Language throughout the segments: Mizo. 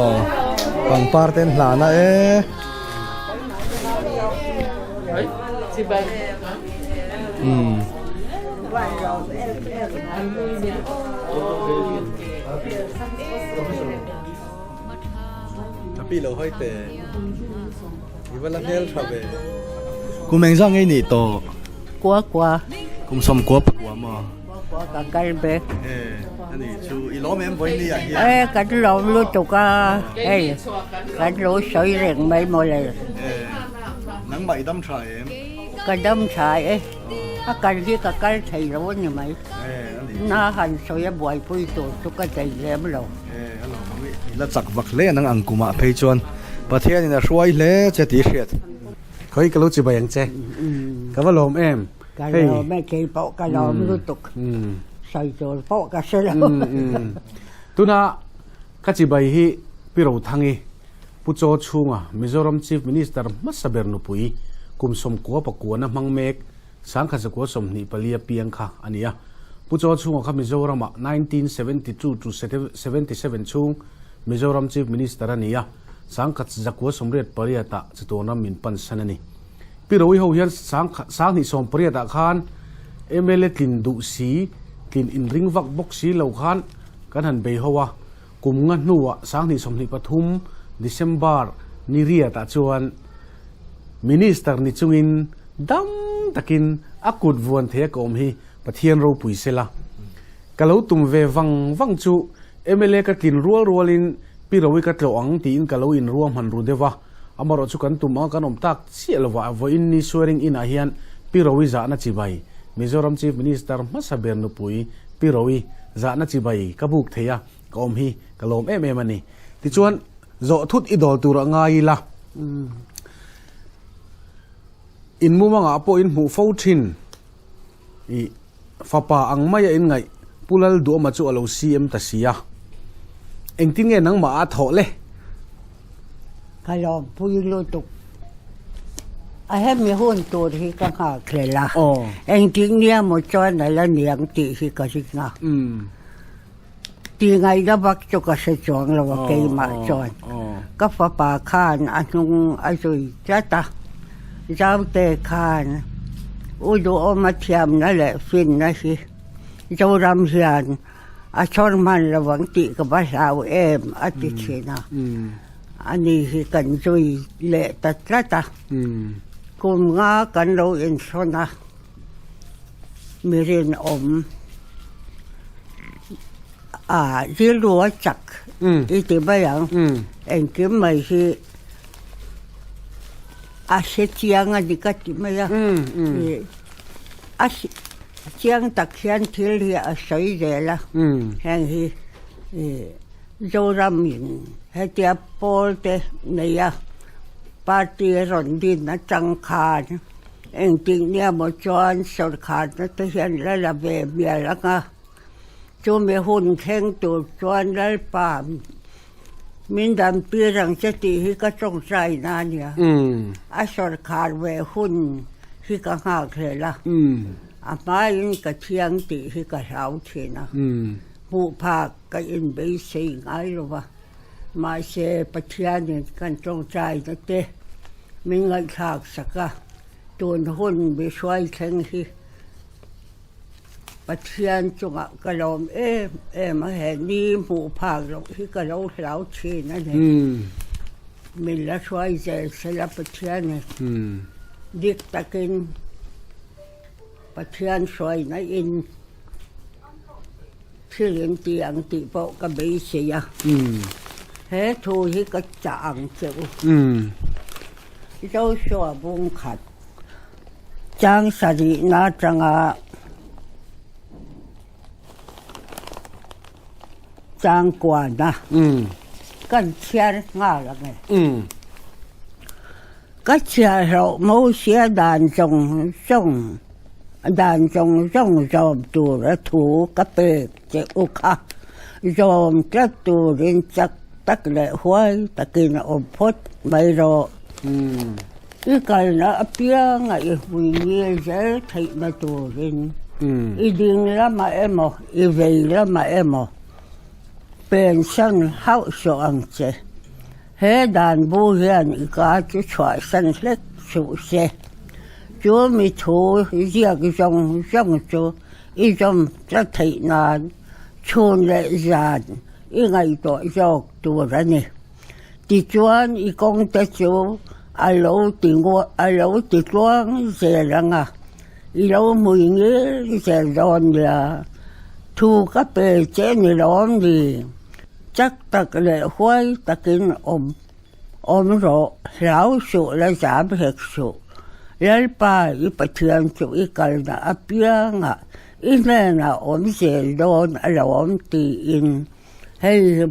Aw pangpar te an hlan a e. Umm. A pi lo hawi teh. I va la hmel tha ve. Kum engzah ngei nih tawh? Kua kua. Kum sawmkua pakua maw? Kua kua ka kal ve. E, ani chu i lawm em vawi ni ah hian? E, kan lawm lutuk a, hei kan lo sawi reng mai maw le. E, nangmah i dam tha em? Ka dam tha e, a kal hi ka kal thei lo a ni mai. E, ani. Na han sawi a buaipui tur chu ka nei lem lo. E, a lawm ang i la chak vak hle nang ang kumah phei chuan Pathianin a hruai hle che tih i hriat. Khawi ka lo chibai ang che. Ka va lawm em. Ka lawm e, kei pawh ka lawm lutuk. Sawi tur pawh ka hre lo. Tuna ka chibai hi Pi Rothangi, Pu Chaw chhunga Mizoram Chief Minister hmasa ber nupui kum 90 pakuana hmang mek Sangkhatzakua 24 a piang kha a ni a. Pu Chaw chhunga kha Mizoramah 1972 to 77 chhung Mizoram Chief Minister a ni a, Sangkhatzakua 88 ah chatuan ram min pansan a ni. Pi Rowi ho hian 2018 ah khan mla tlin duh si, tlin inring vak bawk si lo khan kan han bei ho a, kum nga hnuah 2023 December ni riat ah chuan Minister ni chungin dam takin a kut vuan thei a ka awm hi Pathian ropui sela. Ka lo tum ve vang vang chu mla ka tlin rual rualin Pi Rowi ka tlawh ang tiin ka lo inruahman ru deuh a, amarawh chu kan tum anga kan awm tak chiah lovah vawiin ni swearing in ah hian Pi Rowi zahna chibai Mizoram Chief Minister hmasa ber nupui Pi Rowi zahna chibai ka buk thei a ka awm hi ka lawm em em a ni. Tichuan zawh thut i dawl tur a ngai ila in mumangah pawh in hmuh fo thin i Fapa ang maia in ngaih Pu Lalduama chu a lo CM ta si a. Engtin nge nangmah a thawh le? Ka lawmpui lutuk. A hemi hun tur hi ka nghak hlel a. Engtin nge maw chuan a la niang tih hi ka ring a. Ti ngaihna vak chu ka hre chuang lo a keimah chuan. Ka fapa khan a hnung a zui tlat a, Zaute khan u duhawma thiamna leh finna hi Zoram hian a chhawr hman lo ang tih ka va hlau em a ti thin a. Ani hi kan zui leh ta tlat a, kum nga kan lo insawn a. Mi rinawm a rilru a chak i ti mai ang. Engkim mai hi a hre chiang a ni ka ti mai a. A chiang tak hian thil hi a sawi zel a. Heng hi Zoram in hetia pawl te nei a party a rawn din atang khan. Engtik nia maw chuan sawrkharna te hian la la ve mial ang a, chumi hun thleng tur chuan Lalpa min damtir ang che tih hi ka tawngtai na a nia. A sawrkhar ve hun hi ka nghak hlel a, a hmain ka thiang tih hi ka hlau thin a, hmuh phak ka inbeisei ngai lo va, mahse Pathianin kan tawngtaina te Min ngaihthlak sak a, tun hun mi hruai thleng hi Pathian chungah ka lawm em em a, he ni hmuh phak loh hi ka lo hlau thin a ni. Min la hruai zel sela Pathian e, dik takin Pathian hruaina in thil in ti ang tih pawh ka beisei a. He thu hi ka chah ang che u. Joshua bung khat chang sarihna atanga chang kuana kan chhiar nghal ang e. Ka chhiahhlawh Mosia dan zawng zawng dan zawng zawng zawm tura thu ka pek che u kha. Zawm tlat turin chak tak leh huai takin a awm phawt mai rawh. I kalna apianga i hui ngil zel theihna turin i ding lamah emaw i vei lamah emaw pensan hauh suh ang che. He dan bu hian i ka chu chhuahsan hlek suh se. Chu mi thu ziak zawng zawng chu i zawm tlat theih nan chhun leh zan i ngaihtuah zawk tur a ni. Tichuan i kawngte chu a lo ti a lo ti tluang zel ang a, i lo hmui ngil zel dawn nia. Thu ka pe che ni lawm ni? Chak tak leh huai takin awm awm rawh, hlau suh la zam hek suh. Lalpa i Pathian chu i kalna apiangah i hnenah awm zel dawn a lo awm tiin hei hi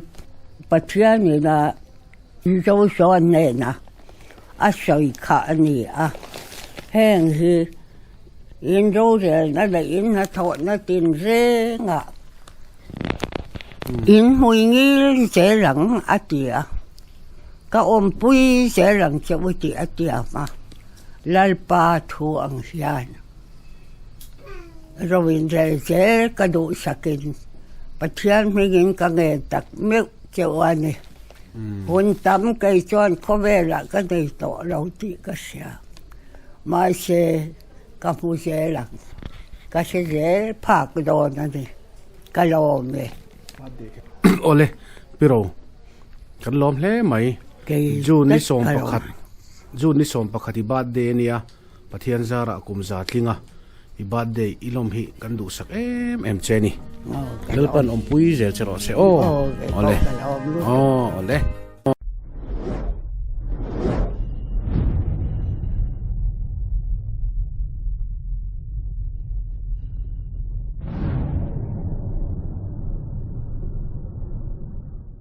Pathianin a Joshua hnena a sawi kha a ni a. Heng hi in rorelna leh in hnathawhna tinrengah In hmui ngil zel ang a ti a, ka awmpui zel ang che u tih a tiam a, Lalpa thu ang hian ro inrel zel ka duhsakin Pathian hmingin ka ngen tak meuh che u a ni. Hun tam kei chuan khawvelah ka nei tawh lo tih ka hria. Mahse ka hmu zel ang, ka hre zel phak dawn a ni. Ka lawm e. Awle, Piro, kan lawm hle mai. June ni 11, June ni 11 i birthday a nia, Pathian zarah kum za tling a, i birthday i lawm hi kan duhsak em em che ni. Lalpan awmpui zel che rawh se aw. Awle, aw awle.